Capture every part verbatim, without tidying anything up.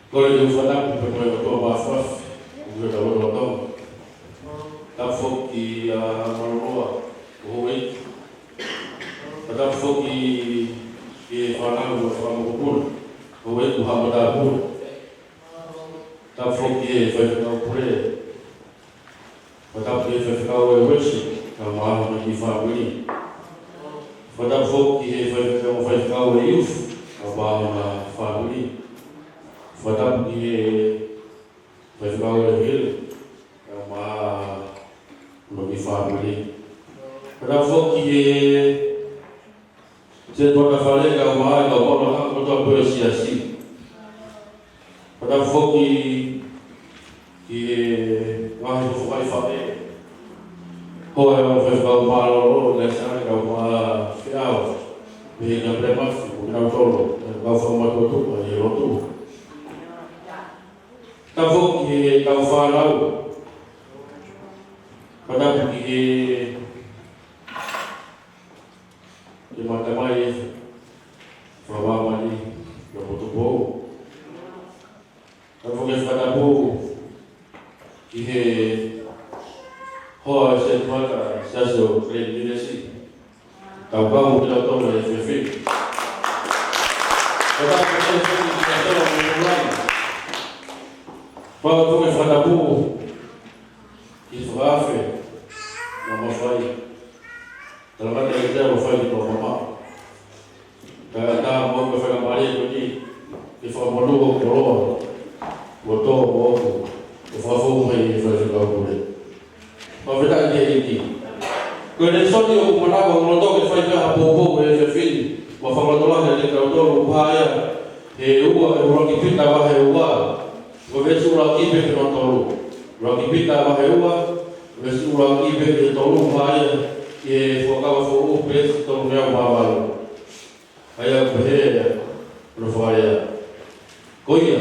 Kole ke u fakatapu pē mo e ʻOtua Māfimafi, ʻoku ʻiate kitautolu. Tapu foki ki he maloloa ʻo houʻeiki. Tapu foki ki he fānau ʻa e fanga mokopuna, houʻeiki mo haʻa matāpule. Tapu foki ki he faifekau pule. Fakatapu ki he faifekau ʻa e worship, kae ʻumaʻā hono kiʻi fāmili. Fakatapu foki ki he faifekau, faifekau ʻa e youth, kae ʻumaʻā hona fāmili. Fakatapu ki he faifekau ʻa e healing, kae ʻumaʻā hono kiʻi fāmili. Fakatapu foki ki he Setuata Fale kae ʻumaʻā e kau maʻu lakanga kotoa pē ʻo e siasi. Fakatapu foki ki he ngaahi fofonga ʻi fale. Ko e ʻo e faifekau mālōlō, Laisale kae ʻumaʻā Feʻao, mei he Kapelemafi, mo kinautolu, kau fakamatuʻotuʻa ʻi he lotu. Tapu foki ki he kau fānau. Fakatapu ki he Ke mata mai e fakamāmani ʻa Potupou. Tapu foki e fakatapu ki he hoa ʻo e Setuata Siasi ʻo Glen Innes. Tau kau mo kitautolu he efiafi ni. Fakatapu foki ki he hoa ʻo Moʻunga. Fakatapu foki e fakatapu ki he fakaafe naʻa mou fai. Talamai ʻe he ʻEiki ʻoku fai ki tuʻa mamaʻo. Kae ʻatā mo e faingamālie ko eni ke fakamonū hoku koloa kuo tō moʻoku, ʻo fakafou mai ʻi he faifekau pule. Fakafetaʻi ki he ʻEiki. Ko e lēsoni ʻoku ou manako ʻi loto ke fai pē ha poupou he efiafi ni, mo fakalotolahi kiate kitautolu, ʻoku hā ia he ua, he ʻuluaki Pita vahe ua, ko e veesi ʻuluaki pē ki hono tolu. ʻUluaki Pita vahe ua, veesi ʻuluaki pē ki he tolu, ʻoku hā ia he Fuakava Foʻou, peesi tolu ngeau mā valu. ʻA ia ʻoku pehē hono fakalea: Ko ia,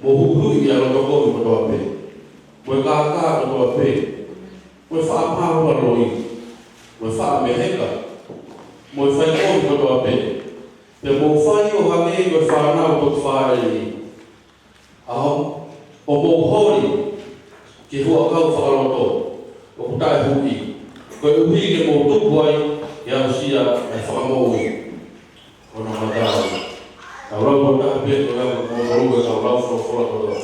mou huhuʻi ʻa e loto kovi kotoa pē, mo e kākā kotoa pē, mo e faʻa māʻulalo, mo e faʻa meheka, mo e fai kovi kotoa pē, pea mou fai ʻo hangē ko e fānau toki fāʻeleʻi. ʻA hono, ʻo mou holi ki he huʻakau fakaloto ʻoku taʻehuʻi, koeʻuhi ke mou tupu ai ke aʻusia ʻa e fakamoʻui ʻo hono mataʻu. Tau lau ʻo taha pē ko e lau ʻo mou lau e tau lau folofola kotoa.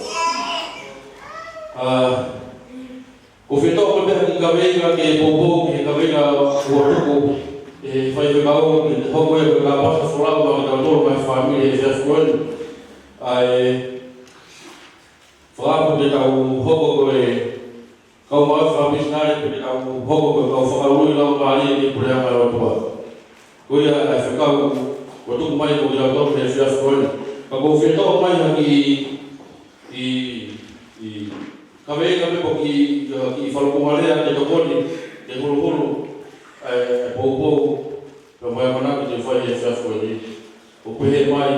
ʻA, ʻoku ou fie toʻo mai pē ha kiʻi kaveinga ke poupou ki he kaveinga kuo tuku ʻe he faifekau, ke hoko ia ko e kāpasa folau maʻa kitautolu ngaahi fāmili he efiafi ko eni. ʻA e fakaʻamu ke tau hoko ko e kau maʻu fakamisinale, pea ke tau hoko ko e kau fakaului laumālie ki he puleʻanga ʻo e ʻOtua. Ko ia ʻa e fekau kuo tuku mai maʻa kitautolu he efiafi ko eni. Ka ʻoku ou fie toʻo mai ha kiʻi, kiʻi, kiʻi kaveinga pē mo e kiʻi, kiʻi falukunga lea ke tokoni ke huluhulu ʻa e poupou, pea mo e ʻamanaki ke fai he efiafi ko eni. ʻOku pehē mai: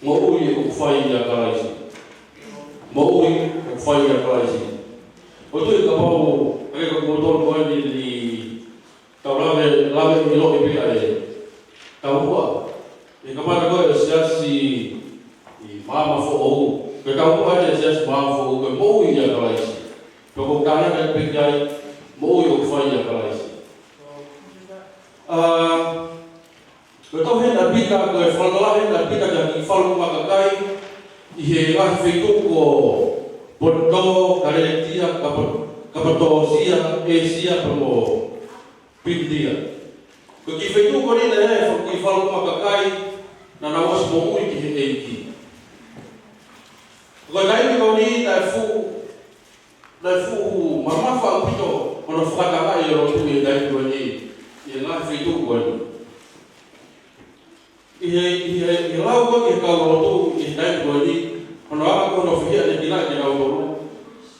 Moʻui ʻoku fai ʻia Kalaisi. Moʻui ʻoku fai ʻia Kalaisi. ʻOku ou tui kapau ʻe ʻikai ko kimoutolu ko eni ni, tau lave, lave ʻiloʻi pē ʻa e taumuʻa. ʻI he kamata ko ē ʻo e siasi ʻi Maama Foʻou, ko e taumuʻa ʻeni ʻo e siasi Maama Foʻou ko e moʻui ʻia Kalaisi. Pea ʻoku ou tānaki pē ki ai, moʻui ʻoku fai ʻia Kalaisi. ʻA, ko e tohi ʻa Pita, ko e fakalotolahi ʻa Pita ki he kiʻi falukunga kakai ʻi he ngaahi feituʻu ko Ponitō, Kalētia, Kapa-, Kapatōsia, ʻĒsia pea mo Pitilia. Ko e kiʻi feituʻu ko eni naʻe ʻi ai e kiʻi falukunga kakai naʻa nau ʻosi moʻui ki he ʻEiki. Ko e taimi ko eni naʻe fuʻu, naʻe fuʻu mamafa ʻaupito hono fakatangaʻi e lotu ʻi he taimi ko eni ʻi he ngaahi feituʻu ko eni. ʻI he, ʻi he, ʻi he lau ko ē ki he kau lotu ʻi he taimi ko eni, hono anga ko hono fehiʻanekinaʻi kinautolu,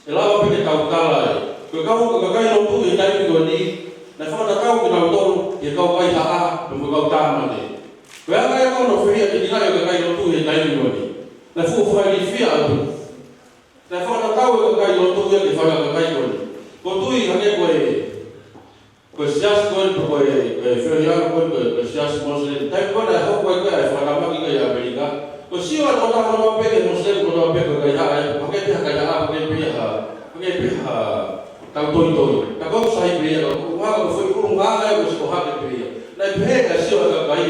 ʻe lava pē ke tau tala ai, ko e kau, ko e kakai lotu ʻi he taimi ko eni naʻe fakatatau kinautolu ki he kau kaihaʻa pea mo e kau tāmate. Ko e anga ia ko hono fehiʻanekinaʻi ʻo e kakai lotu ʻi he taimi ko eni. Naʻe fuʻu fakailifia atu. Naʻe fakatatau e kakai lotu ia ki he fanga kakai ko eni. ʻOku ou tui hangē ko e, ko e siasi ko eni, ko e, ko e Filipiano ko eni, ko e, ko e siasi Mosilemi. Taimi ko ē naʻe hoko ai ko ē ʻa e fakatamaki ko ē ʻi ʻAmelika, ko e sio atu ʻa Kotoa pē ke Muslim, kotoa pē ko e kaihaʻa, ē, hangē pē ha kaihaʻa, hangē pē ha, hangē pē ha tau toitoi. Ka ko e sai pē ia, ka ko e hā ko e foʻi ʻulungaanga ē, ko e siko hake pē ia. Naʻe pehē ʻa e sio ʻa e kakai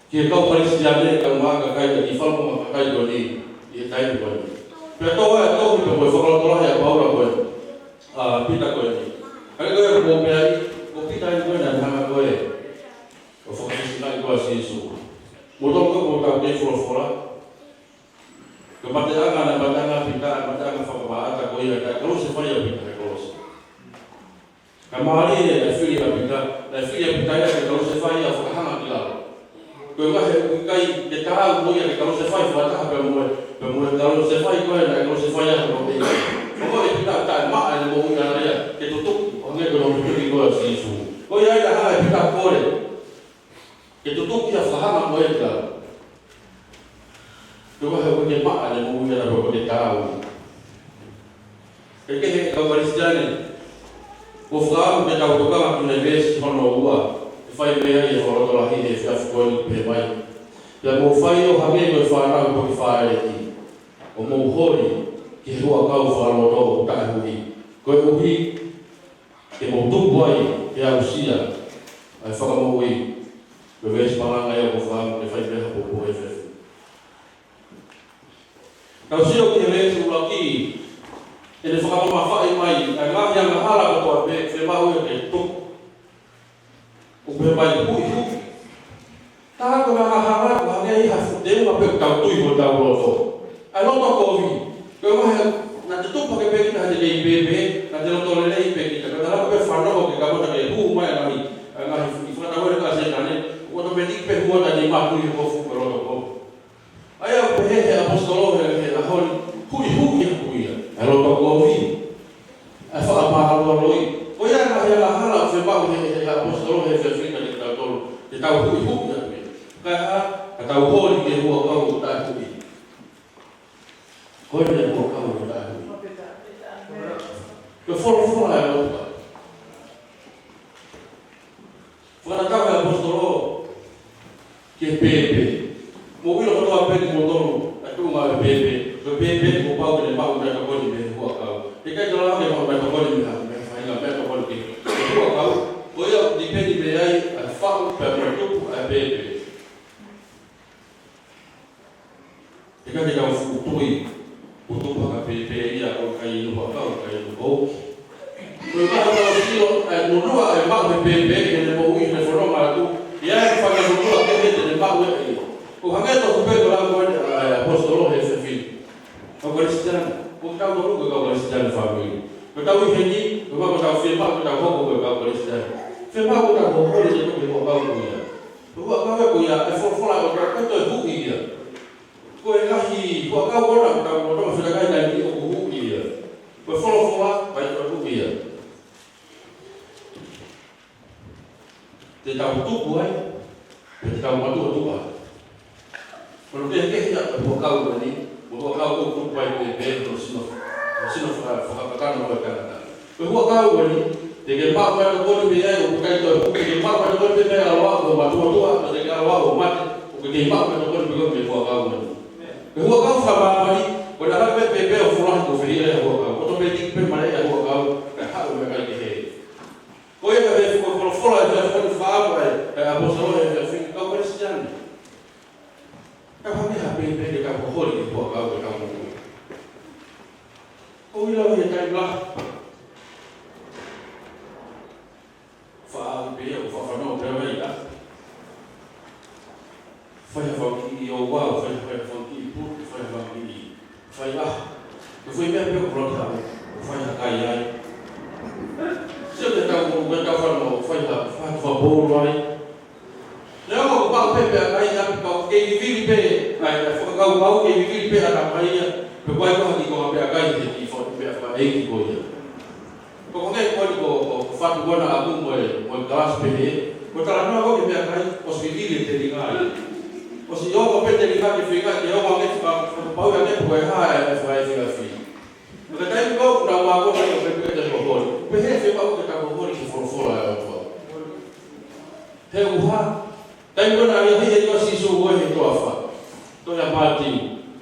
ki he kau Kalisitiane, kau maʻa kakai, ki he fanga maʻa kakai ko eni, ʻi he taimi ko eni. Pea toʻo ʻa e tohi pea mo e fakalotolahi ʻa Paula ko eni, ʻa Pita ko eni. Ka ko e ko pē ai, ko Pita eni ko ē naʻe hanga ko ē ʻo fakafesingaʻi ko ē ʻa Sīsū. Mou toki ko ē mou tau kei folofola. Ko e mateʻanga naʻe mateʻanga ʻa Pita, ʻa e mateʻanga fakamaʻata ko ia, kae kalusefai ʻa Pita he kolosi. Ka mālie ʻa e fili ʻa Pita, naʻe fili ʻa Pita ia ke kalusefai ia fakahanga ki lalo. Ko e ngaahi ʻoku ʻikai ke taau mo ia ke kalusefai fakataha pea mo e, pea mo e kalusefai ko ē naʻe kalusefai ʻaki ʻe Pita. Ko e Pita taʻemaʻa ʻene moʻui ʻana ia ke tutuki, ʻo hangē ko hono tutuki ko ē ʻa Sīsū. Ko ia ai naʻe hanga ʻe Pita ʻo kole ke tutuki ia fakahanga mo ia ki lalo. Ko e hā ʻoku ke maʻa ʻene moʻui ʻana pea ʻoku ke taau? Kehekehe kau Kalisitiane, ʻoku ou fakaʻamu ke tau tokanga ki he veesi hono ua, ʻe fai mei ai e fakalotolahi he efiafi ko eni, pehē mai: Pea mou fai ʻo hangē ko e fānau toki fāʻeleʻi, ʻo mou holi ki he huʻakau fakaloto ʻoku taʻehuʻi, koeʻuhi ke mou tupu ai ke aʻusia ʻa e fakamoʻui. Ko e veesi malanga ia ʻoku ou fakaʻamu ke fai mei ai ha poupou he efiafi ni. Tau sio ki he veesi ʻuluaki, ʻene fakamamafaʻi mai ʻa e ngaahi angahala kotoa pē, fiemaʻu ia ke tuku. ʻOku pehē mai huʻihuʻi. Tā ko e angahala, ʻoku hangē ia ha fuʻu teunga pē ʻoku tau tui ʻi hotau loto. ʻA e loto kovi. Ko e vahe, naʻa te tupu hake pē kita he te kei pēpē, naʻa te loto lelei pē kita. Ka naʻa lava pē fanongo ke kamata ke hū mai ʻa e ngaahi, ʻa e ngaahi fuʻu fakatauele ʻa Sētane, ʻoku ʻotomenitiki pē hū atu ʻa e nima tui he kofu ko e loto kovi. ʻA ia ʻoku pehē he ʻaposetolo he, he ʻaho ni, huʻihuʻi ʻa e huʻi ia, ʻa e loto kovi, ʻa e fakamālualoi. Ko ia ʻa e ngaahi angahala ʻoku fiemaʻu he, he ʻaposetolo he efiafi ni kiate kitautolu, ke tau huʻihuʻi ʻa e huʻi. Kae hā, ka tau holi ki he huʻakau ʻoku taʻehuʻi. Ko e huʻakau ʻoku taʻehuʻi. Ko e folofola ʻa e ʻOtua. Fakatatau ʻa e ʻaposetolo ki he pēpē. Mou ʻilo kotoa pē kimoutolu ʻa e tuʻunga ʻo e pēpē. Ko e pēpē kuo pau ke ne maʻu meʻatokoni mei he huʻakau. He ʻikai ke lava ke maʻu meʻatokoni mei ha, mei ha faʻahinga meʻatokoni kehe. Ko e huʻakau, ko ia ʻoku tīpeni mei ai ʻa e faʻu pea mo e tupu ʻa e pēpē. ʻIkai ke tau fuʻu tui, ʻoku tupu hake pēpē ia ʻo ʻikai inu huʻakau, ʻikai inu kouki. Ko e maʻu tau sio, ʻa e nunuʻa ʻe maʻu he pēpē, ʻi heʻene moʻui, ʻi heʻene fononga atu, ʻi ai e fanga nunuʻa kehe te ne maʻu ʻe ia. ʻOku hangē tofu pē ko e lau ko eni ʻa e ʻaposetolo he efiafi ni. Kau Kalisitiane, ko kitautolu ko e kau Kalisitiane fāmili. Ko ʻetau ʻi heni, ko e maʻu tau fiemaʻu ke tau hoko ko e kau Kalisitiane. Fiemaʻu ke tau hoko ʻi he tuʻu ki he huʻakau ko ia. Ko e huʻakau ko ia, ʻa e folofola ʻa e ʻOtua, ʻoku toe huʻi ia. Ko e ngaahi huʻakau ko ena ʻoku tau lolotonga fetakai ai ʻoku huʻi ia. Ko e folofola, ʻoku toe huʻi ia. Te tau tupu ai, pe te tau matuʻotuʻa. Ko hono kehekehe ia ʻo e huʻakau ko eni, mo e huʻakau ʻoku tupu ai pē, pē, ʻo sino, ʻo sino faka-, fakapakano ʻo e tangata. Ko e huʻakau ko eni, te ke maʻu meʻatokoni mei ai, ʻoku ʻikai toe huʻi, te ke maʻu meʻatokoni pē mei ai ʻalu ʻo matuʻotuʻa, pe te ke ʻalu ʻo mate, ʻoku ke kei maʻu meʻatokoni pē koe mei he huʻakau ko eni. Ko e huʻakau fakamāmani, ko e ʻalu pē pē ʻo folahi ko fē ia ʻa e huʻakau. ʻOtomenitiki pē mate ʻa e huʻakau, kae haʻu e meʻakai kehe. Ko ia ka ʻe folofola e folofola ʻa e ʻaposetolo he efiafi ni, kau Kalisitiane. Ka hangē ha pēpē ke tau holi ki he huʻakau ke tau moʻui. Ko e ʻilo he taimi lahi. Faʻa pē ia, ʻo faʻa fanongo pē mai ia. Fai ha fanga kiʻi ouau, fai, fai ha fanga kiʻi putu, fai ha fanga kiʻi, fai ha, ko e foʻi meʻa pē ʻoku lata, ʻo fai ha kai ai. Sio ki he tau, ko e tau fanongo, fai ha, fai ha fanga pōlo ai. Neongo ʻoku pau pē meʻakai ʻi ʻapi ka ʻoku kei vivili pē, ʻa e, ʻa e fakakaukau kei vivili pē ʻa e tamai ia, pe ko e hā ha kiʻi konga meʻakai he kiʻi fanga meʻa fakaʻeiki ko ia. Ko e konga ko eni ko, ko, ko e fatu ko ena ʻaku mo e, mo e kalasi pehē, ko e talanoa ko ē ki he meʻakai, ʻosi vivili e telinga ia. ʻOsi ongo pē telinga ke feinga ke ongo ange faka-, fakapapauʻi ange pe ko e hā e, e fakaefiafi. Ka ko e taimi ko ē ʻoku nau ako ai ʻo pehē pē ke tau holi. Pehē fiemaʻu ke tau holi ki he folofola ʻa e ʻOtua. He ʻuha, taimi ko ē naʻe ʻahiʻahiʻi ai ʻa Sīsū ko ē he toafa. Tohi ʻa Mātiu.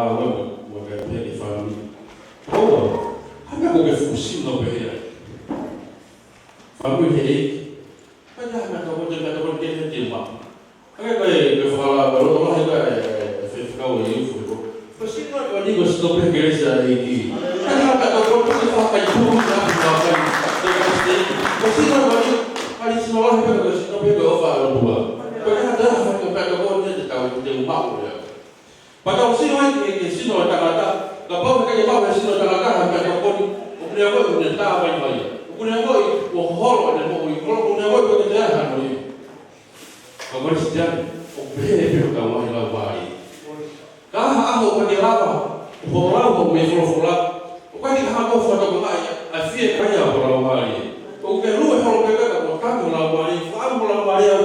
fakalaua mo, mo e kakai pehē ki he fāmili. ʻOua, hangē ko e fuʻu sino pehē ai. Fāmili he ʻEiki. Pea ʻi ai ha meʻatokoni, meʻatokoni ko ē ke te maʻu. Hangē ko e, ko e fakalaua, ko e loto lahi ko ē ʻa e, ʻa e faifekau ʻo e youth ko ē. Ko e sino ʻa e, ko e sino pē kelesi ʻa e ʻEiki. Ka ʻi ai ha meʻatokoni, ko e fakaipui, ko e fakaipui. Ko e sino ʻa e, ko e sino lahi pē, ko e sino pē ko e ʻofa ʻa e ʻOtua. Ko e hā ha meʻatokoni te tau, te tau maʻu ia. Pea tau sio ai ki he, ki he sino ʻo e tangata, kapau ʻoku ʻikai ke maʻu ʻe he sino ʻo e tangata ha meʻatokoni, ʻoku ne ongoʻi ʻoku ne tāvaivai. ʻOku ne ongoʻi kuo hoholo ʻene moʻui, ʻoku ne ongoʻi ʻoku ʻikai ke ʻi ai hano ivi. Ka Kalisitiane, ʻoku pehē pē hotau ngaahi laumālie. Ka ʻi ha ʻaho ʻoku ʻikai ke lava ʻo lau hoʻo mei folofola, ʻoku ʻikai ke hanga ʻo fakatokangaʻi ʻa e fiekaia ʻo ho laumālie. ʻOku ke lue holo pē ka kuo tangi ho laumālie, fakaʻamu ho laumālie au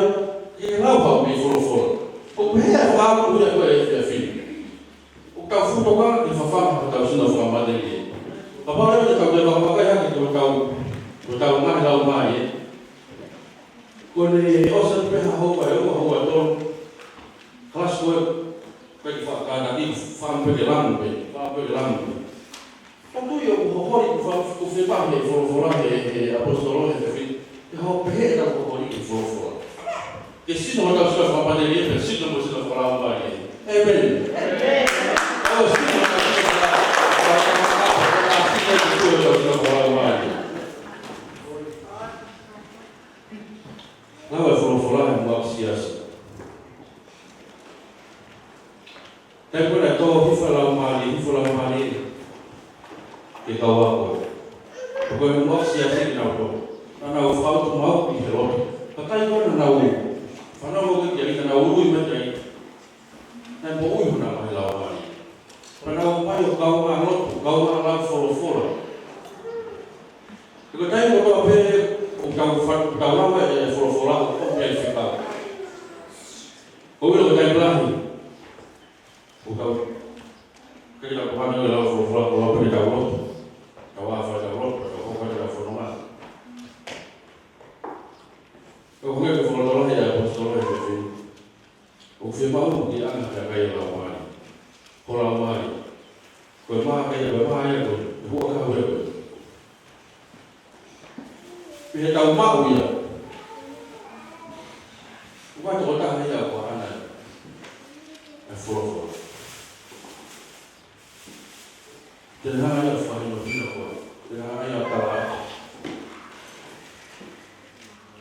ke lau haʻo mei folofola. ʻOku pehē ʻa e fakaʻamu ia ko ē he efiafi ni. ʻOku tau fuʻu tokanga ki he fafanga hotau sino fakamatelie. Kapau leva te tau toe vakai hake ki hotau, ki hotau ngaahi laumālie. Kuo ne ʻosi atu pē ha houa ʻe ua, houa ʻe tolu. Kalasi ko ē, ʻikai ke faʻa kātaki, fakaʻamu pē ke langu pē, fakaʻamu pē ke langu pē. ʻOku ou tui ʻoku hoholi, ʻoku fa-, ʻoku fiemaʻu ʻe he folofola, ʻe he, ʻe he ʻaposetolo, ʻe he fefine, ke hoko pehē ʻetau hoholi ki he folofola. Ke sino hotau sino fakamatelie, pea sino mo e sino fakalaumālie. ʻĒmeni. ʻAi ʻo sino hotau sino fakalaumālie. Lau e folofola he muʻaki siasi. Taimi ko ē naʻe tō hifo e Laumālie, hifo e Laumālie ki he kau ako. Pea ko e muʻaki siasi kinautolu. Naʻa nau fautu mau ʻi he lotu. Ka taimi ko ē naʻa nau fanongo ki ai, naʻa nau ului mai ki ai. Naʻe moʻui honau ngaahi laumālie. Pea nau ō mai ʻo kaungā lotu, kaungā lau folofola. Ko e taimi kotoa pē ʻoku tau fa-, ʻoku tau lau e folofola, ʻoku ʻomai e fekau. ʻOku ʻilo ko e taimi lahi ʻoku tau, ʻikai ke tau hanga ʻo lau folofola, ko e lau pē ke tau lotu. Tau ʻā ʻo fai ʻetau lotu, tau hoko atu ʻetau fononga. ʻOku ʻikai ke fakalotolahi ʻa e ʻaposetolo he efiafi ni. ʻOku fiemaʻu ke ʻi ai ha meʻakai ʻo e Laumālie. Ho laumālie. Ko e mā kai, ko e mā ia ko e, ko e huʻakau ia ko e. Pea tau maʻu ia. Ko e tokotaha ia ʻoku ʻaʻana e folofola. Te ne hanga ia ʻo fakahinohino koe. Te ne hanga ia ʻo tala atu.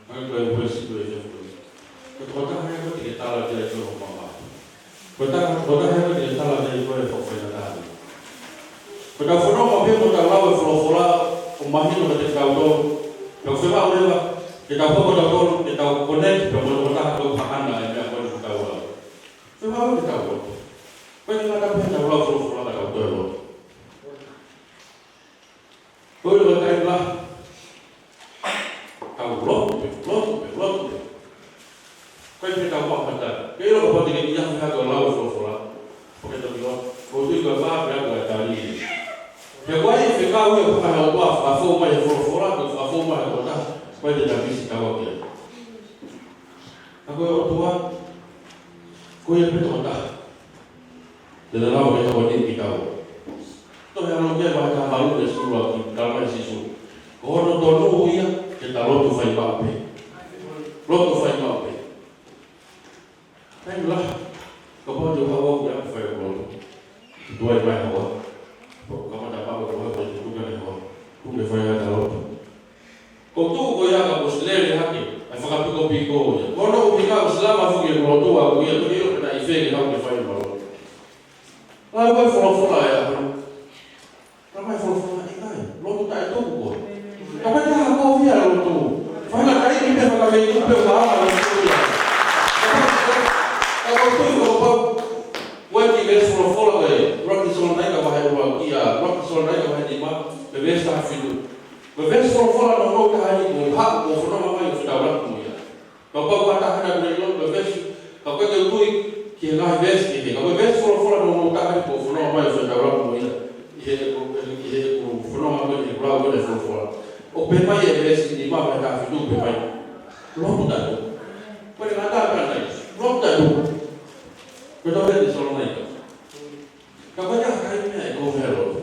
Hangē ko e veesi ko ē ʻi he efiafi ni. Ko e tokotaha ia ko ē te ke tala ki ai hoʻo mamahi. Ko e ta-, ko e tokotaha ia ko ē te ke tala ki ai hoʻo fakafaingataʻa. Ko ʻetau fononga pē mo ʻetau lau e folofola ʻoku mahino kiate kitautolu. Pea ʻoku fiemaʻu leva ke tau hoko kitautolu, ke tau connect pea mo e tokotaha ʻoku ʻaʻana e meʻa ko ē ʻoku tau lau. Fiemaʻu ke tau lotu. Ko e ngata pē ʻetau lau folofola ka tau toe lotu. Ko e lotu taimi lahi. Tau lotu pē, lotu pē, lotu pē. Ko e pē tau maʻu ha taimi. Ke ʻilo kapau te ke ʻi ai ha meʻa ke lau e folofola. Ko e toki lotu, ko e tui ko e vā pea ko e tali. He ko e fekau ia ko e ʻOtua fakafou mai he folofola, ko e fakafou mai he tokotaha, ko e te tapisi kau kia. Ka ko e ʻOtua, ko ia pē tokotaha. Te ne lava ke hoko ni ki tau. Tohi Anō ki he vahe taha valu veesi ua ki he tala mai Sīsū. Ko hono tonu ia ke ta lotu fai maʻu pē. Lotu fai maʻu pē. Taimi lahi, kapau te u haʻu au ke fai ʻeku lotu. Tuai mai hoa. Kapau te u haʻu au ke fai ʻeku lotu, tuku ke fai ʻeta lotu. Ko e tuʻu ko ia ka kuo ʻosi lele hake ʻa e fakapikopiko ia. Ko hono ʻuhinga ʻoku ʻosi lava foki ʻeku lotu ʻaʻaku ia, toki ʻilo pe naʻe ʻi fē ke haʻu ke fai ʻema lotu. Lau e folofola ʻe au. Lau e folofola ʻikai. Lotu taʻetuku ko ē. Kapau te u haʻu au ia lotu. Fai ha taimi pē fakapikopiko pē ʻo ka ama lotu ia. Kapau, kapau te u haʻu au. Ua ki he veesi folofola ʻi he ʻuluaki Tesalonaika vahe ua ki he ʻuluaki Tesalonaika vahe nima, pea veesi taha fitu. Ko e veesi folofola hono taha eni kuo haʻu ʻo fononga mai ʻo fetaulaki mo ia. Kapau ko ha taha ʻoku ʻikai ke ʻilo, ko e veesi, ka ko e ke u tui ki he ngaahi veesi kehe. Ka ko e veesi folofola hono taha eni kuo fononga mai ʻo fetaulaki mo ia. ʻI heʻeku, ʻi heʻeku fononga mai ʻi he lau ʻo e folofola. ʻOku pehē mai e veesi nima vahe taha fitu pehē mai. Lotu taʻetuku. Ko e ngata pē ʻanai. Lotu taʻetuku. Ko e tau he Tesalonaika. Ka ko e taha ʻikai meʻa ʻe kovi he lotu.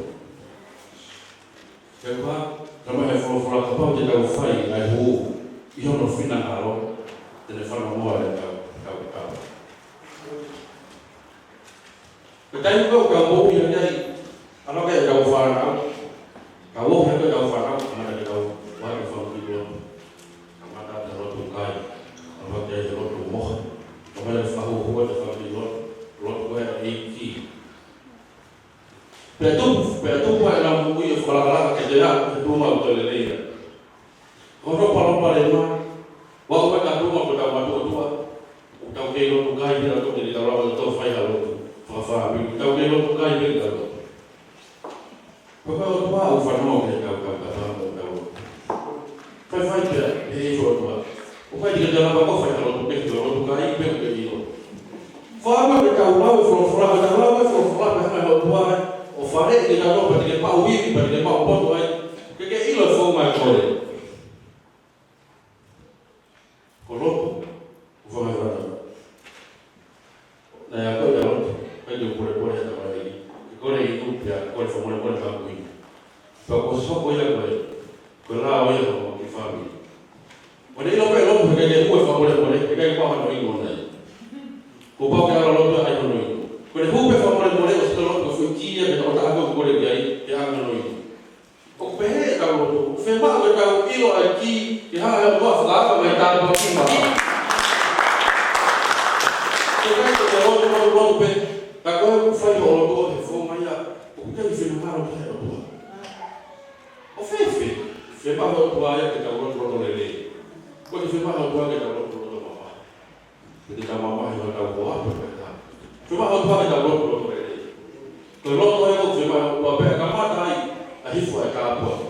He ʻoku hā, tala mai he folofola kapau te tau fai ʻa e hū ʻi hono finangalo, te ne fanongoa ʻetau, tau, tau. Ko e taimi ko ē ʻoku tau moʻui ai, ʻa ia ko ʻetau fānau, tau ō he ko ʻetau fānau, kamata ke tau, ʻai ke fanga kiʻi lotu. Kamata ke lotu kai, kamata ke lotu mohe, kamata ke fakahuhu ʻete fanga kiʻi lotu, lotu ko ē ʻEiki. Pea tupu, pea tupu ʻa e ngaahi moʻui ʻo fakalakalaka ke te aʻu ki he tuʻunga ʻoku toe lelei ai. Ko hono palopalema, ʻoku ʻi ai ha tuʻunga ko ʻetau matuʻotuʻa, ʻoku tau kei lotu kai pē ʻo toki tau lava ʻo toe fai ha lotu fakafāmili, ʻoku tau kei lotu kai pē ʻo tau lotu. Ko e ʻOtua ʻoku fanongo ki heʻetau, tau, tau, tau, tau lotu. Faifai pea, ʻe he ʻOtua. ʻOku ʻikai te ke lava ʻo fai ha lotu pē, ko e lotu kai pē ʻoku ke ʻilo. Fakaʻamu ke tau lau e folofola, ke tau lau e folofola, pea hanga ʻe he ʻOtua ʻo faleʻi kitautolu pea te ke maʻu ivi, pea te ke maʻu poto ai. Ke ke ʻilo e founga e kole. Ko e lotu, ko e fanga fata. Naʻe akoʻi ʻa e lotu, ʻikai ke u polepole he tafaʻaki. Ke kole inu pea kole fakamolemole ki he Kuini. Pea kuo ʻosi hoko ia ko e, ko e lao ia ʻo e kiʻi fāmili. Ko ʻene ʻilo pē lotu, heʻikai ke hū e fakamolemole, heʻikai ke pau hono inu ʻona ia. Kuo pau ke ʻalu ʻo lotu ʻa hono inu. Ko ʻene hū pē fakamolemole, ʻosi ʻilo lotu, ko e foʻi kī ia ki he tokotaha ko ē ʻoku kole ki ai, ke ʻave hono inu. ʻOku pehē ʻetau lotu, fiemaʻu ke tau ʻilo ʻa e kī, ke hanga ʻe he ʻOtua ʻo fakaava mai e tāpuaki maʻa. Ke ʻikai ke te lotu, lotu, lotu pē, ka ko e ʻoku fai hoʻo lotu ʻo he founga ia, ʻoku ʻikai finangalo ki ai e ʻOtua. ʻO fēfē, fiemaʻu ʻe he ʻOtua ia ke tau lotu loto lelei. ʻOku ʻikai fiemaʻu ʻe he ʻOtua ke tau lotu loto mamahi. Ke te tau mamahi ʻo tau ko apa pē tā. Fiemaʻu ʻe he ʻOtua ke tau lotu loto lelei. Ko e lotu ē ʻoku fiemaʻu ʻe he ʻOtua pea kamata ai ʻa e hifo ʻa e tāpuaki.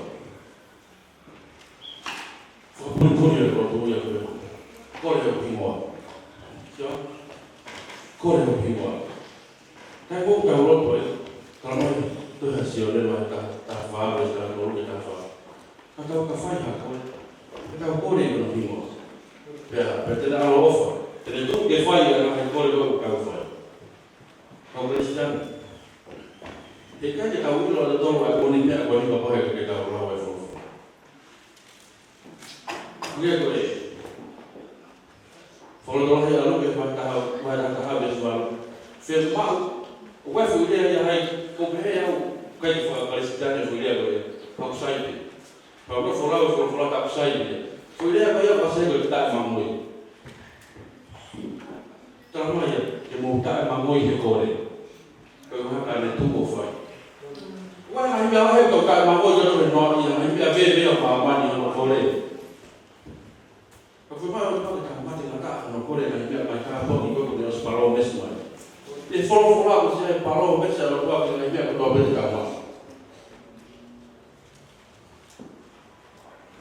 Fakapunipuni e lotu ia ko e kole hoku hingoa. Sio? Kole hoku hingoa. Taimi ʻoku tau lotu ai, tala mai, tohi ʻa Sione vahe taha, taha fā, veesi taha tolu ki he taha fā. Ka tau ka fai ha kole, ka tau kole ʻi hono hingoa. Pea, pea te ne ʻaloʻofa, te ne tuku ke fai ʻa e ngaahi kole ʻoku tau fai. Kau Kalisitiane, heʻikai ke tau ʻilo ʻatautolu ʻa e moʻoni meʻa ko eni kapau heʻikai ke tau lau e folofola. Ko ia ko e Fakalotolahi ʻa Luke vahe taha, vahe taha taha veesi valu. Fiemaʻu, ʻoku ʻi ai e foʻi lea ia ʻa e, ʻoku pehē au, ʻikai ke faka-Kalisitiane e foʻi lea ko ē, ʻoku sai pē. Pea ʻoku folau e folofola taʻeku sai pē. Foʻi lea ko ia ʻoku sai ko e taʻemangoi. Tala mai ia, ke mou taʻemangoi he kole. Ko e ʻuhinga ka ne tuku ʻo fai. ʻOku ʻi ai e ngaahi meʻa ʻoku tau taʻemangoi ʻi he noaʻia, ngaahi meʻa veve ʻa māmani ʻo kole. Ka ko e meʻa ʻoku tau taʻemate ngata ʻa hono kole ngaahi meʻa mai ka poni ko e ʻosi palōmesi mai. ʻI he folofola ʻoku ʻi ai e palōmesi ʻa e ʻOtua ki he ngaahi meʻa kotoa pē te tau maʻu.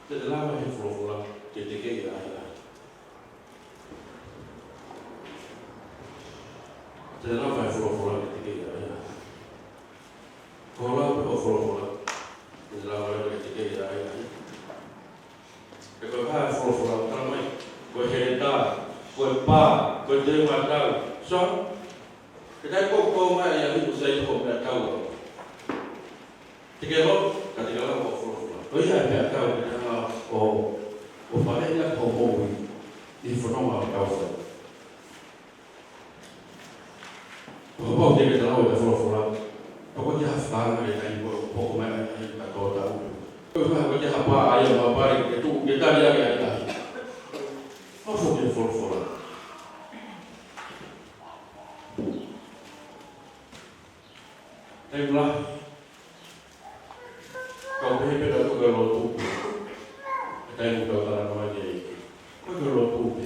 Te te lava he folofola ke tekeʻi ʻa e ʻahiʻahi. Te te lava he folofola ke tekeʻi ʻa Te u mātau. So, ke tai ko ko mai ia hiku sai ko meʻatau. Te ke lo, ka te ke lava ʻo folofola. Ko ia meʻatau ke te lava ʻo, ʻo fale ia ko moʻui. ʻI he fononga ʻoku tau fai. Kapau te ke tau lau e folofola. Kapau te ke hafanga e taimi ko ē ʻoku hoko mai ai e kātoa tau. Ko e meʻa ko ē te ke hapa ai ʻo hapa ai ke tuʻu ke tali ake ai ai. Hoko ki he folofola. Taimi lahi. Kau pehē pē naʻa tau lotu pē. He taimi ʻoku tau talanoa ki ai. Ko e lotu pē.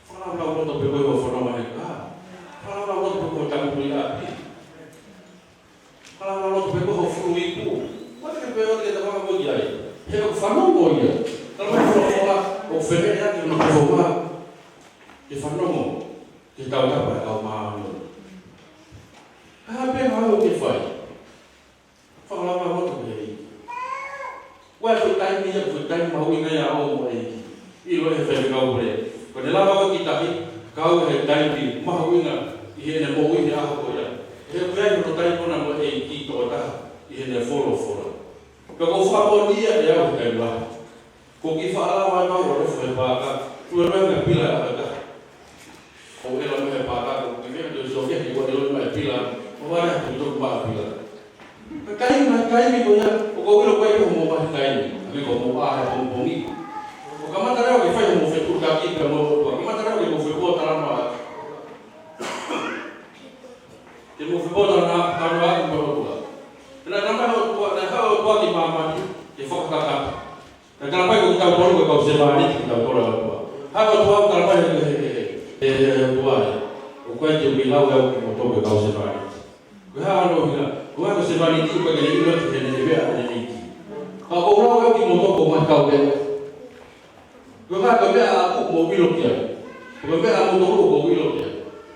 Fakalaulau loto pē ko e fononga he kahaʻu. Fakalaulau loto pē ko e tangutu ʻi ʻapi. Fakalaulau loto pē ko e fuʻu ipu. Ko e pē ʻoku ke tau ʻalu ki ai. He ʻoku fanongo ia. Talamai ʻe he folofola, ʻoku fēfē ʻa e kiʻi fofonga ke fanongo ki he tautapa ʻa e kau māʻoniʻoni. Ko e hā pē ngāue ʻoku ke fai? Fakalaulau loto ki he ʻEiki. Ko e foʻi taimi ia, foʻi taimi mahuʻinga ia ʻo e ʻEiki. ʻIlo ʻe he faifekau pule. Ko ʻene lava ʻo kiʻi tahi, kau he taimi mahuʻinga ʻi heʻene moʻui he ʻaho ko ia. He ʻoku ʻi ai hono taimi ʻona mo e ʻEiki tokotaha ʻi heʻene folofola. Ka ʻoku fakamoʻoni ia ʻe au he taimi lahi. Ko e kiʻi fakalava ʻa e mau ʻo e fai pāka, tuʻu ʻa e pila ʻa e taha. ʻO ʻela mai e pāka, ko e kiʻi meʻa te u sio ki ai, ʻoku ʻilo mai e pila, ʻo vale atu ʻi toku maʻa pila. Ka taimi, ka taimi ko ia, ʻoku ou ʻilo ko e ʻi hoʻomo maʻa taimi, ʻa e meʻa ko hoʻomo ʻā he pongipongi. ʻO kamata leva ke fai hoʻomo fetuʻutaki pea mo e ʻOtua, kamata leva ke mo fepōtalanoa. Ke mo fepōtalanoa, talanoa mo e ʻOtua. Pea naʻe talamai ʻe he ʻOtua, naʻe haʻu e ʻOtua ki māmani, ke fakakakato. Naʻe talamai ko kitautolu ko e kau sevāniti kitautolu ʻa e ʻOtua. Haʻu e ʻOtua talamai ʻe he, ʻe he, ʻe he, ʻe he ʻOtua ē. ʻOku ʻikai te u lau au kimoutolu ko e kau sevāniti. Ko e hā hono ʻuhinga, ko e kau sevāniti ʻoku ʻikai ke ne ʻilo ʻe he ʻEiki. Ka ʻoku ou lau au kimoutolu ko e kau meʻa. Ko e hā ko e meʻa ʻoku mou ʻilo ki ai. Ko e meʻa ʻoku mou ʻilo ki ai.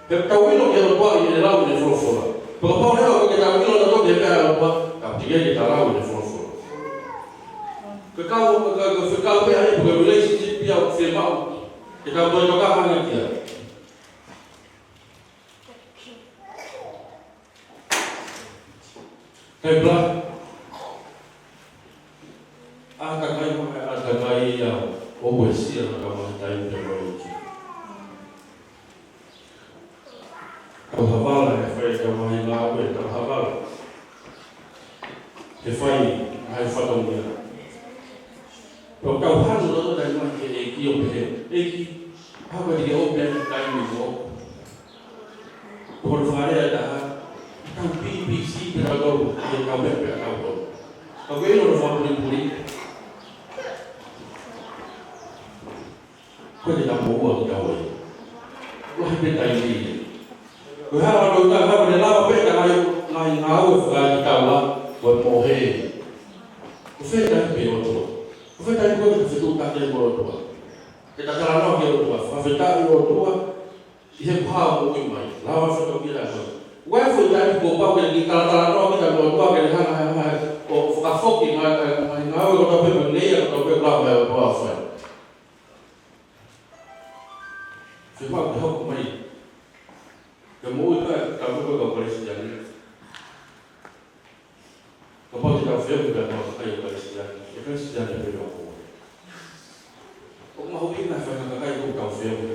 He tau ʻilo ki he ʻOtua ʻi heʻene lau ʻene folofola. Pea kapau leva ʻoku ʻikai ke tau ʻilo ʻe tautolu ki he meʻa ʻa e ʻOtua, tau teʻeki ke tau lau ʻene folofola. Ko e kau, ko e kau, ko e kau meʻa ia, ko e relationship ia ʻoku fiemaʻu ke tau toe tokanga ki ai. Kai pula. ʻA e kakai mo e ʻa e kakai ia ʻoku ʻi ai siʻa ka mahi taimi pē mo e ʻEiki. Kau havala he fai kau mahi ngāue, kau havala he fai ngaahi fatongia. Pea kau hanu loto taimi mahi ki he ʻEiki ʻo pehē, ʻEiki, ʻoua te ke ʻomi ha taimi mo au. Ko hono fakalea ʻe taha, tau B B C pē tautolu, ʻi he kau meʻa pē ʻa tautolu. Ka ko e ʻilo hono fakapulipuli. Ko e te tau moʻua kitaua ia. Lahi pē taimi ia. Ko e hala ʻo tautolu, ko e lava pē tautolu, ngaahi ngāue fakaekitaua, ko e mohe. Ko fē taimi pē ʻOtua. Ko fē taimi ko e te fetuʻutaki mo e ʻOtua. Ke ta talanoa ki he ʻOtua, fakafetaʻi ʻOtua, ʻi he kuo hao moʻui mai, lava fatongia ʻa e ʻOtua. Ko e foʻi taimi kuo pau ke ta talatalanoa ki he ʻOtua, ke hanga, hanga, ʻo fakafoki ngaahi, ngaahi, ngaahi ngāue kotoa pē mo e ngeia kotoa pē ʻoku lava ʻe he ʻOtua ʻo fai. Fiemaʻu ke hoko mai. Ke moʻui ka, ka moʻui ka Kalisitiane. Kapau te tau feohi pea mo e kakai ʻo Kalisitiane, ʻe Kalisitiane pē ʻoku. ʻOku mahuʻinga e faʻahinga kakai ʻoku tau feohi.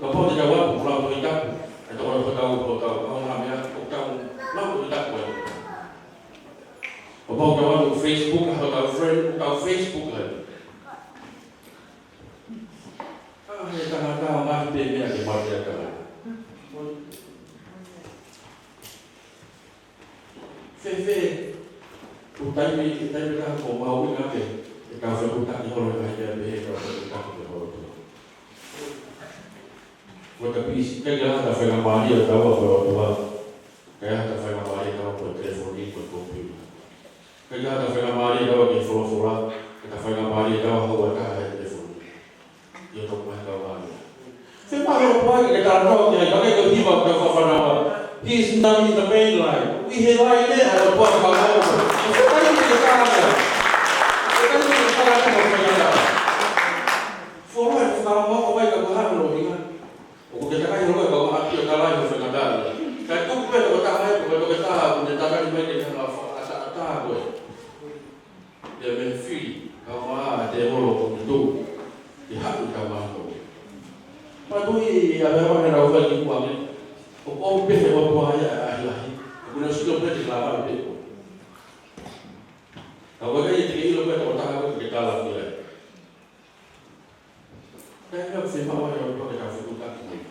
Kapau te tau ʻalu ʻo lau Tohi Tapu, ʻe tau ʻalu ʻo tau, ʻo tau, ʻo tau, ʻo tau lau Tohi Tapu ai. Kapau te tau ʻalu Facebook, ʻo tau friend, ʻo tau Facebook ai. ʻA e tangata ʻoku ngaahi pē meʻa ke mate ʻa e tangata. Fēfē, ko e taimi, ko e taimi ʻe taha ʻoku mahuʻinga ke, ke tau fetuʻutaki holo he ngaahi meʻa pehē, tau fetuʻutaki ki he ʻOtua. Ko e ta pisi, ʻikai ke ʻi ai ha faingamālie ʻa taua ko e ʻOtua. ʻIkai ke ʻi ai ha faingamālie ʻa taua ko e telefoni, ko e komipiuta. ʻIkai ke ʻi ai ha faingamālie ʻa taua ki he folofola, ʻikai ke ʻi ai ha faingamālie ʻa taua hau ʻa taha he telefoni. ʻIo, tau mai kau ʻalu. Fiemaʻu ʻe he ʻOtua ke talanoa ki ai, ka ke ko e hiva ʻoku tau fafanaua. He is not in the main line. ʻI he laine ʻa e ʻOtua ka mau. Ko e taimi ke tala ia. Ko e taimi ke tala ia mo e faingataʻa. Fuoloa e fakamau ko vai ka ko hano. Kalai ko fengata ia. Kae tuku pē tokotaha ia, ko e toketā, ko e tatali mai ke hanga ʻo fakaʻataʻatā koe. Pea mei he fili, kae ʻumaʻā ʻa e tēvolo ʻoku ne tuʻu ke haʻu ʻi he tau mahino. Manatuʻi ʻa e meʻa ʻoku ne lau fai ki muʻa ange, ʻoku ʻomi pē he ʻOtua ia ʻa e lahi, ʻoku ne sio pē ki he lava pē ko. Ka ʻoku ʻikai te ke ʻilo pē tokotaha ko ē ke tala ki ai. Ka ʻi ai ha meʻa ʻoku fiemaʻu ai ʻa e ʻOtua ke tau fetuʻutaki mo ia.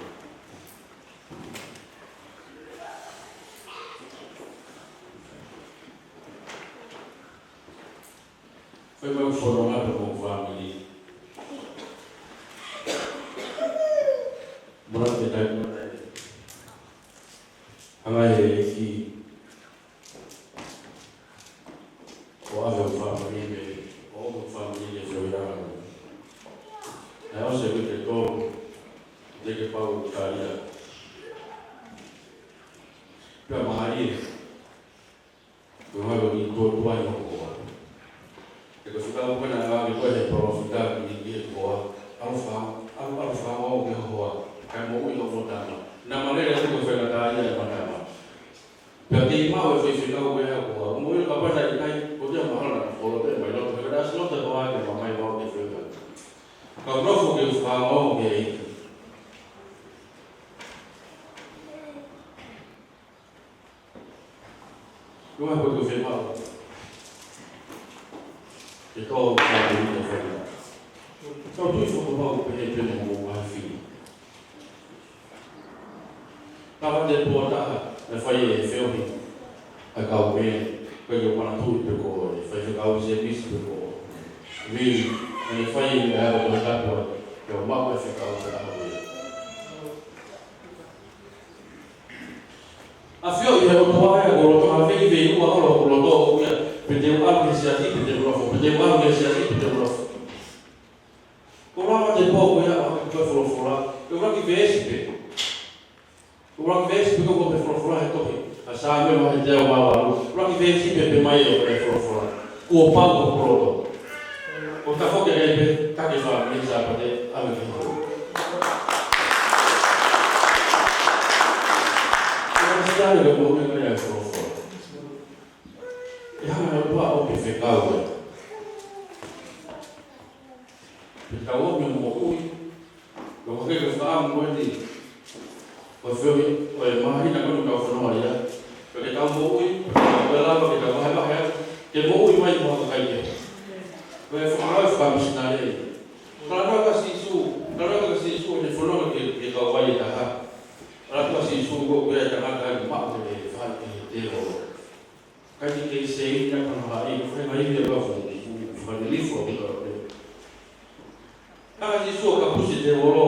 Fai mai fononga pē mo e fāmili. Mona ke tai mona e. Hanga ʻe he ʻEiki ʻo ʻave hoku fāmili mei, ʻo ʻomi hoku fāmili ke feohi ʻi he ʻaho ni. Naʻe ʻosi e uike ʻe tolu, teʻeki ke pau ʻeku talia. Pea mālie, ko e ngalo ni tuai hoku hoa. He ko e fekau ko ē naʻe ʻoange ko ē ʻe he palōfita ki he hoa. ʻAlu fā, ʻalu, ʻalu fānau ki ho hoa, kae moʻui hoʻomo tama. Naʻa ma lele atu ko e fengata ia ʻema tama. Pea kei maʻu e faifekau ko ē ʻa e hoa. ʻOku ou ʻilo kapau naʻe ʻikai, ko e ʻuhinga mahalo naʻa ku kolo pē mai loto. He naʻe ʻosi loto e hoa ke ma ō mai ʻo fai e fekau. Ka u nofo ke u fānau ki he ʻEiki. Ko e hā ʻoku ou fiemaʻu ke tō ʻa e fāmili ʻo fai. Ka u tui fakapapau ʻoku pehē pē mo hoʻomou ngaahi fili. Ka ʻi he pō ʻe taha naʻe fai e feohi ʻa e kau mē, ko e manatuʻi pē ko e faifekau Sēmisi pe ko Vili, naʻe fai e ʻaho ko ē naʻe tapu ai, ke u maʻu e fekau ko ē ʻa e ʻaho ko ē. ʻAfioʻi ʻe he ʻOtua ia ʻoku lolotonga veiveiua holo hoku loto ʻo ʻuhinga, pe te u ʻalu ki he siasi, pe te u nofo, pe te u ʻalu ki he siasi, pe te u nofo. Ko e lava ʻe he pō ko ia ʻo hiki ko ē folofola, ʻuluaki veesi pē. ʻUluaki veesi pē ko e folofola he tohi ʻa Saame vahe teau mā valu. ʻUluaki veesi pē pē mai ʻo e folofola. Kuo pau hoku loto. Ko e tafoki ē pē, taki fāmili Sāpate, ʻave ki holo. Ko e ʻuhinga ia ʻo e folofola. ʻE hanga ʻe he ʻOtua ʻo ke fekau ē. Ke tau ō mo e moʻui, ko e hangē ko e fakaʻamu ko eni, ko e feohi, ko e māhina ko eni ʻoku tau fononga ai. Pea ke tau moʻui, pea ke lava ke tau vahevahe atu, ke moʻui mai mo e kakai kehe. Ko e fakaʻamu fakamisinale. Talanoa ʻa Sīsū, talanoa ʻa Sīsū, ʻene fononga ki he, ki he kauvai ʻe taha. Talanoa ʻa Sīsū, ko e tangata ʻoku maʻu ʻe he fai ʻe he tēvolo. Kae kei seini ʻa e kanohaʻi, ko e fai mai ia ka fuʻu, fuʻu, fuʻu fakalilifu ʻa e puta ʻo pē. Hanga ʻe Sīsū ʻo kapusi e tēvolo,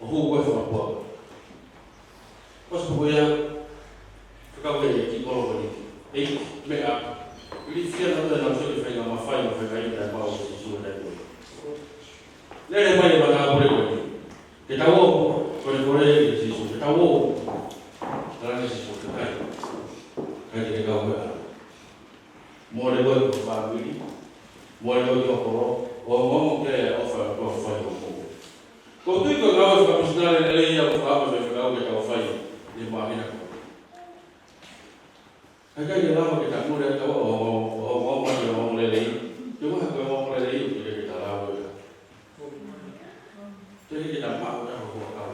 ʻo hū ko ē he fakapuaka. ʻOsi pē ko ia, fekau ʻe he ʻEiki, kolo ko eni. ʻEiki, meʻa, ilifia naʻa nau sio ki he faʻahinga mafai, mo e faʻahinga ʻi ai e maʻu ʻe Sīsū he taimi ko ē. Lele mai e matāpule ko eni. Ke tau ō, kole kole ʻe Sīsū, ke tau ō. Talaange ʻe Sīsū, ʻikai. ʻIkai te ke kau mai. Mole koe ki ho fāmili, mole koe ki ho kolo, ʻo ongoongo ki he ʻofa ʻa e ʻOtua ʻoku fai ʻi hoʻo moʻui. ʻOku ou tui ko e ngāue fakamisinale lelei ia ʻoku fai ʻe he faifekau ke tau fai ʻi he māhina ko eni. ʻIkai ke lava ke tau mole atu ʻo, ʻo, ʻo, ʻo, ʻo, ʻo, ʻo, ʻo, ʻo lelei. Te u maha ko e ʻo, ʻo lelei, ʻoku teʻeki ke tau lava ʻo. Teʻeki ke tau maʻu ʻetau huʻakau.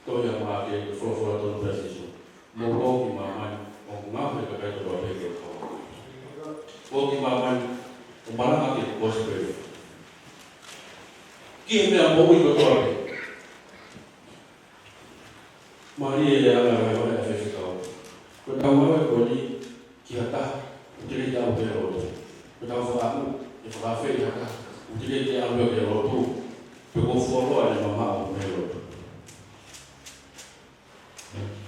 Tohi ʻa Maʻake, ko e folofola tonu pē ʻa Sīsū. Mou ō ki māmani, ʻoku ngaohi e kakai kotoa pē ke kau. Ō ki māmani, ʻo malanga ki he kosipeli. Ki he meʻa moʻui kotoa pē. Mālie e anga e vahevahe ʻa e faifekau. Ko ʻetau ngāue ko eni ki ha taha ʻoku teʻeki ke ʻalu ki he lotu. Ko ʻetau fakaʻamu ke fakaafeʻi ha taha ʻoku teʻeki ke ʻalu ki he lotu, pe kuo fuoloa ʻene mamaʻo mei he lotu.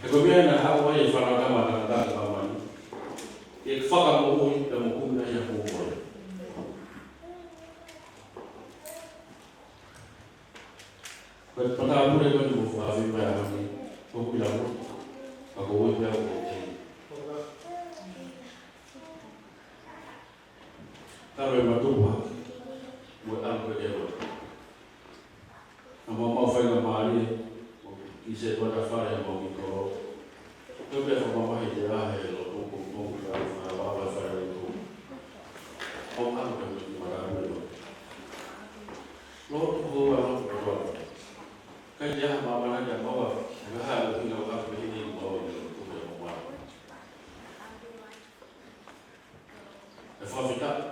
He ko e meʻa naʻe haʻu ai e Fānautama ʻa Tangata ki māmani, ke fakamoʻui pea mo kumi ai ha kuo mole. Ko e matāpule ko eni ʻoku ou fakaafeʻi mai he ʻaho ni, ʻoku ou ʻilo, ka ʻoku ou ʻilo ʻoku ou tei. Talu e matuʻuaki mo e ʻalu pē ki he lotu. Se tuata fale mo ki kolo. Ko e pea fakamamahi te ahe lo tuku tuku ka fai wa wa fale lo tuku. O ka no ke ki mara pelo. Lo tuku wa lo tuku. Kai te aha mamana kia maua. Nga ha lo tuku wa pe ni mo lo tuku mo wa. E fakafetaʻi.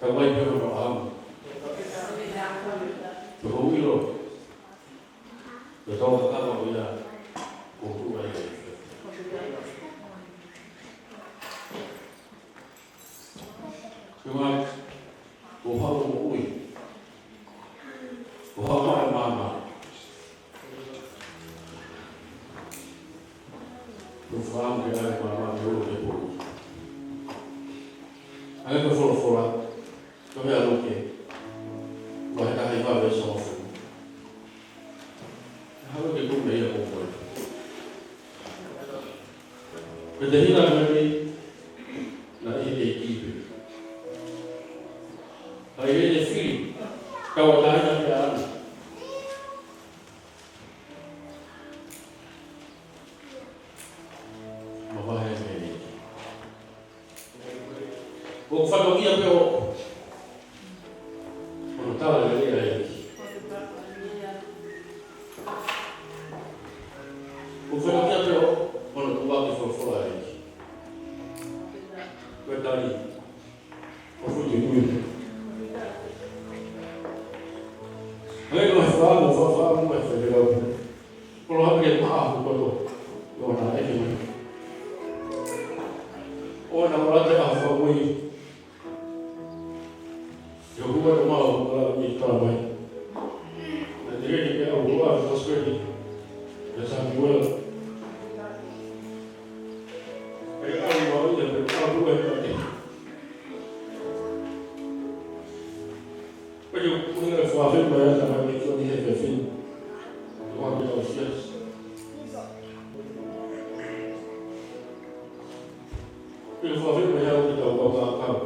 Tau mai pē hono ʻamu. Tau ʻilo. Tau kakava ko ia. Ko tua ia. Ko e mai, ko hau moʻui. Ko hau mai māmā. Ko fāmu ke ʻai māmā ke olo ke pō. ʻAi ko e folofola, ko e meʻa Luke. Vahe taha hiva veesi hongofulu. Haʻu ke kumi ia mo koe. Pea te hina meni, naʻe ʻi he ʻEiki pē. Ka ʻi heʻene fili, tauʻatāina pē ʻaʻana. Mavahe meni. ʻOku fatongia pē ʻo, ʻo tala lelei ʻa e ʻEiki. ʻOku fatongia pē ʻo, ʻo tuʻuaki folofola ʻa e ʻEiki. Ko e tali. ʻO futi nui. Hei, ko e fā, ko e fā, fā, ko e fā, ko e fā. Kolo hape ke maʻa ʻoku koto. ʻOua naʻa ʻeke mai. ʻOua naʻa ʻoua te ʻaho fakamui. Ke hua to mau, ʻoua naʻa ʻi tala mai. Naʻe teʻeki ke ʻalu ʻo ʻave kosipeli kia Samuela. Kae ʻalu ʻo ʻave ia pea ʻalu ʻo ʻave ia. Pea ʻoku ou fakaafeʻi mai ʻa e tamai mei Tonga he efiafi ni. ʻOku ou fakaafeʻi mai. ʻOku ou fakaafeʻi mai ʻa e ʻoku tau kau kau.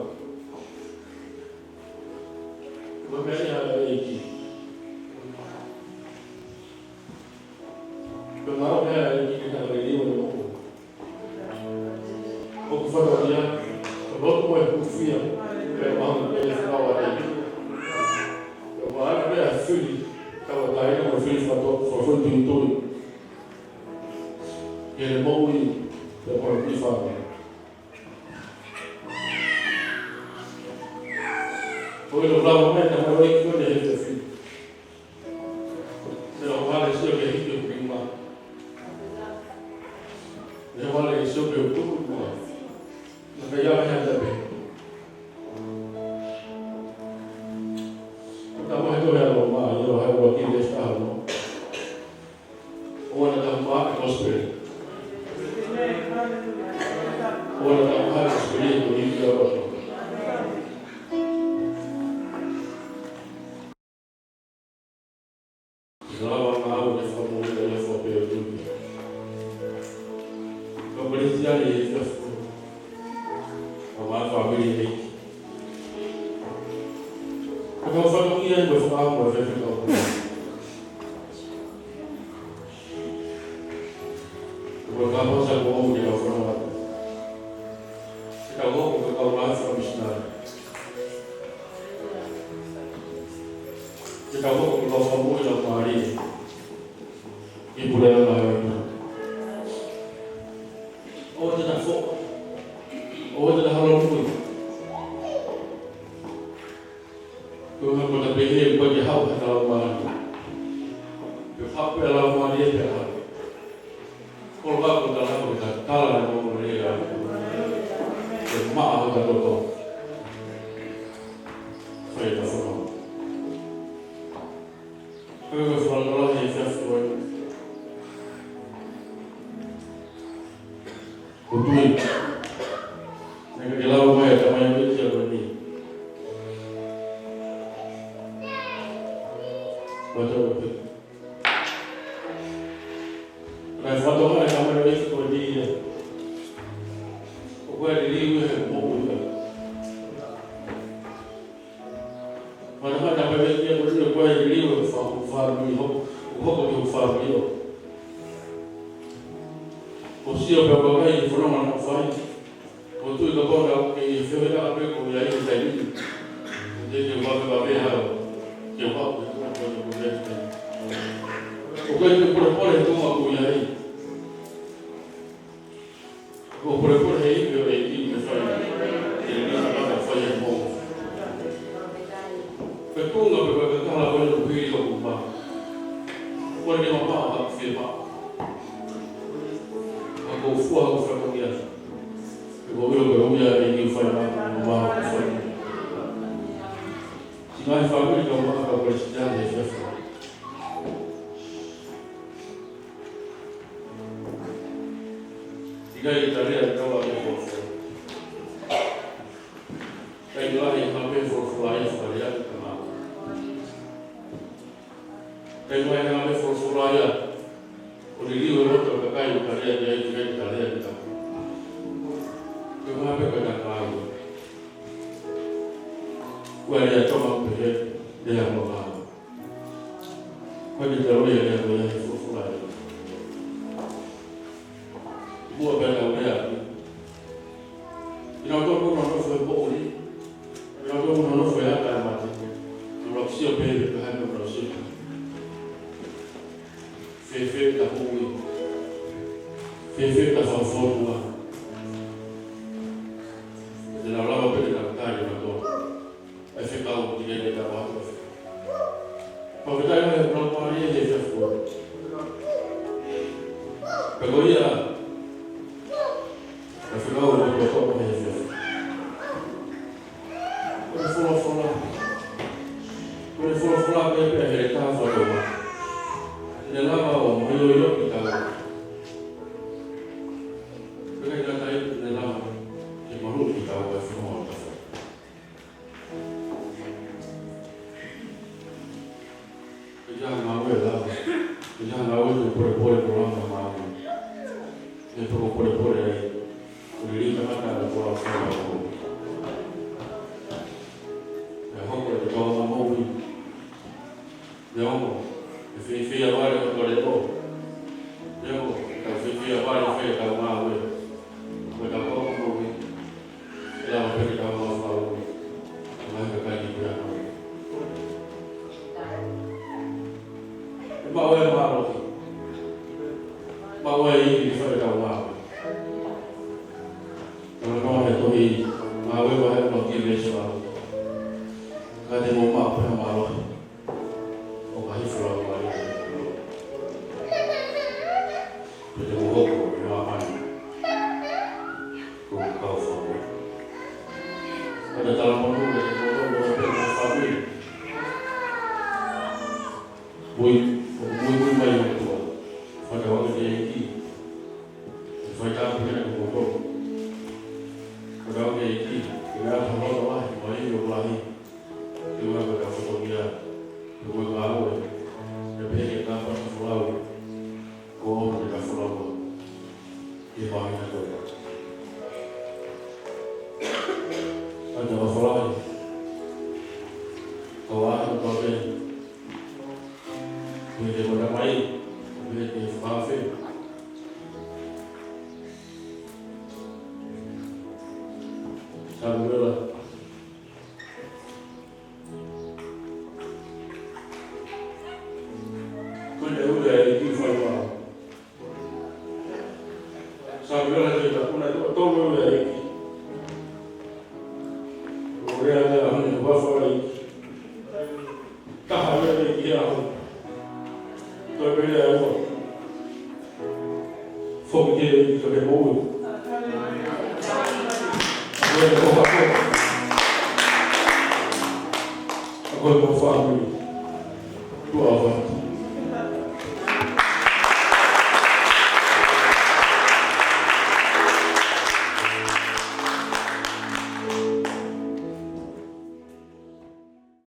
Ko e meʻa ia ʻa e ʻEiki. Ko e ngāue ʻa e ʻEiki ke takaliliu ʻa e moʻui. ʻOku fatongia, ʻo lotu mo e hūfia, pea mahu pē e fekau ʻa e ʻEiki. Pea mahu pē ʻa e fili, tauʻatāina mo e fili fakato-, fakafoʻituitui. Ke ne moʻui, pea mo e fili fakato. Ko e lava mai ʻa e tamai ʻEiki ko eni he efiafi ni. Naʻe ʻikai ke sio ki he hiki ʻo e nima. Naʻe ʻikai ke sio ki he tuku ʻo e nima. Naʻe ʻikai ke ʻi ai ha tape. Ko e tama he tohi ʻa Loma, ʻi he vahe ua ki he veesi taha ono. ʻOua naʻa tau maʻa e kosipeli. ʻOua naʻa tau maʻa e kosipeli he ko e hiki ʻa e loto. Lava ngāue ke fakamoʻui ʻa e fakapeʻapeʻa. Ka Kalisitiane ʻi he efiafi ni. Ka maʻa e fāmili ʻEiki. Ka tau fatongia ʻi he fakaʻamu ʻa e fefeka. Ko e kapau sa ko ʻoku ke kau fanongo atu. Ke tau hoko ko e kau lāufa misinale. Ke tau hoko ko e kau fakamoʻui laumālie. ʻI he puleʻanga ʻo e ʻOtua. ʻOua te ta foʻi. ʻOua te ta holo nui. Ko e hā ko ʻeta pehē ʻoku ʻikai ke haʻu ha laumālie. Ke haʻu pē ʻa e laumālie pea haʻu. Ko e hā ko ʻeta lava ke ta tala ʻa e ongoongolelei ʻa e ʻOtua. Ke maʻa hota loto. Fai ʻeta fononga. Ko e fakalotolahi he efiafi ko eni. ʻOku ou tui. Naʻe ʻikai ke lava mai ʻa e tamai ʻEiki ko eni. Ko e tau ʻEiki. Naʻe fakatonga e tamai ʻEiki ko eni ia. ʻOku ʻi ai e liliu he moʻui ia. Mana mana pea meʻa kia ko ia ko e liliu e fakaʻuta. Fāmili hoko, ʻo hoko ki hoku fāmili ʻo. ʻO sio pē ʻa e kakai ʻi he fononga naʻa ku fai. ʻO tui kapau naʻa ku kei feohiʻa pē ko ia ʻi he taimi ni. ʻO te ke vave vave hao. Ke vave ke vave ko ia ʻi he taimi ni. ʻOku ʻikai ke polepole he tuʻunga ko ia ʻi. Ko e polepole he ivi ʻo e ʻEiki ʻoku fai. Ke ʻi ai ha taha fai e mo. Ko e tuʻunga pē ko e kakala ko e kuhili ʻo kumba. Ko e ke mapa ha fie pa. Ka ko fua ha fua ko ia. Ko e ʻilo ko e ʻuhinga e ʻEiki ʻoku fai ma ko e mapa ha fai. Siʻi ngaahi fāmili kau maka kau Kalisitiane he efiafi. ʻIkai ke tali ʻa e kau ʻa e folofola. ʻIkai ke lahi ha pē folofola ia fakalea ki ka mā. ʻIkai ke lahi ha pē folofola ia ʻo liliu e loto ʻo e kakai ʻoku tali ʻa e ʻikai ke tali ʻa e ka. Ko e mā pē ka ta kāu. Kua lea toma pehē, lea mo kāu. Ko e talo ia lea ko ia he folofola ia. Muʻa pea tau lea. Kinautolu ʻoku nau nofo he poʻuli. Kinautolu ʻoku nau nofo he aka e mate. Nau lau sio pē pe ko e hā nau lau sio. Fēfē ta hui. Fēfē ta faufaua. Te nau lava pē ke tau kai kinautolu. ʻE fekau ki he ʻe tau atu. Fakafetaʻi he ʻoku nau pālie he efiafi. Pea ko ia, ʻe fekau ʻo tō tō he efiafi. Ko e folofola. Ko e folofola pē pē he taha fatoa. ʻE lava ʻo maʻu ʻo ʻilo ki tau. Pea ʻikai ngata ai ʻe lava ke maʻu ki tau ʻa e fononga ʻo tau. Ko ia ngāue la, ko ia ngāue ko e polepole ko langa ngāue. Ko e polepole ai, ko e liliu tangata ʻa e pola fai ʻa ko. ʻE hoko e tau ngā moʻui. Neongo, ʻe fēfē ʻa vale ʻo tole ʻo. Neongo, ʻe tau fēfē ʻa vale ʻo fai ʻa tau ngāue. Ko e tau ngā moʻui. ʻE lava pē ke tau mafaufau. ʻE maʻu e kakai ni pea maʻu. ʻE maʻu e mālohi. Maʻu e ivi ke fai tau ngāue. Talanoa he tohi Ngāue vahe ono ki he veesi valu. Ka te mou maʻu pē ha mālohi. ʻO ka hifo lau mai. Pea te mou hoko ʻi māmani. Ko e kau fāmili. Ka te tala manu e te mou hoko pē ko e fāmili. Mui, ʻoku muimui mai ʻa e ʻOtua. Fakatauange ki he ʻEiki. ʻE fai tāpuekina kimoutolu. Fakatauange ki he ʻEiki. Ke ʻi ai ha loto lahi, mo e ivi ʻoku lahi. Ke ʻi ai ha fatongia, ke ʻi ai ha ngāue, ke pehē ke tāpata folau, ko e ʻofa ke ta folau, ke māhina ko e. Ka ta folau, ko e ʻofa ko e, ke te kona mai, ke te fakaafe. Samuela. Ko e ʻuhinga e ʻEiki fai ua. Samuela te ta kuna ʻi ʻo tolu e ʻEiki. ʻO lea lea hane ua fai. Taha e ʻEiki ʻi he ʻaho. Toe pele ai ua. Foki ke ʻEiki ka ke moʻui. Ko e ko hako. Ko e ko fāmili. Tuʻa ʻofa.